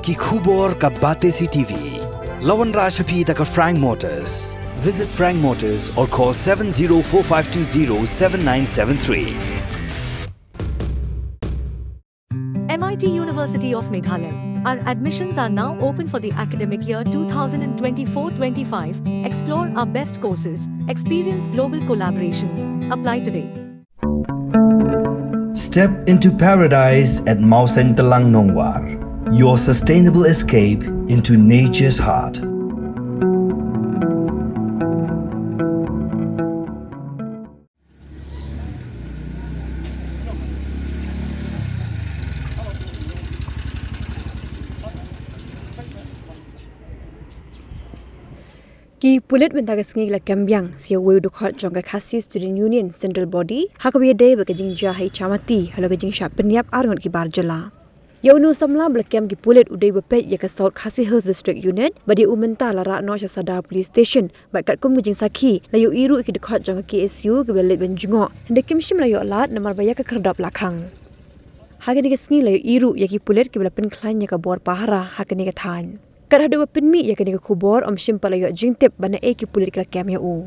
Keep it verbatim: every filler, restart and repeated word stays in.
Ki khubor ka Batesi TV. La wanrah sha phi da ka Frank Motors. Visit Frank Motors or call seven zero four five two zero seven nine seven three. M I T University of Meghalaya. Our admissions are now open for the academic year two thousand twenty-four twenty-five. Explore our best courses, experience global collaborations. Apply today. Step into paradise at Mawsyntelang Nongwar, your sustainable escape into nature's heart. Ki pulit mynta ka sngi ki la kem biang sha uwei u dkhot jong ka Khasi Student Union Central Body ha kaba ïadei bad ka jingjia ha Ichamati halor ka jingshah pynïap arngut ki bar jylla. Ïa une u samla ba la kem ki pulit u dei ba peit ïa ka South Khasi Hills District Unit bad ïa u mynta la rah noh sha Sadar Police Station bad katkum ka jingsakhi la ïohi ruh ïa ki dkhot jong ka K S U kiba la leit ban jngoh hynrei kim shym la ïoh lad namar ba ïa ka khyrdop la khang. Ha kane ka sngi la ïohi ruh ïa ki pulit kiba la pynkhlaiñ ïa ka bor pahara ha kane ka thaiñ. Kat haduh ba pynmih ïa kane ka khubor ym shym pat la ïoh jingtip ba naei ki pulit ki la kem ïa u.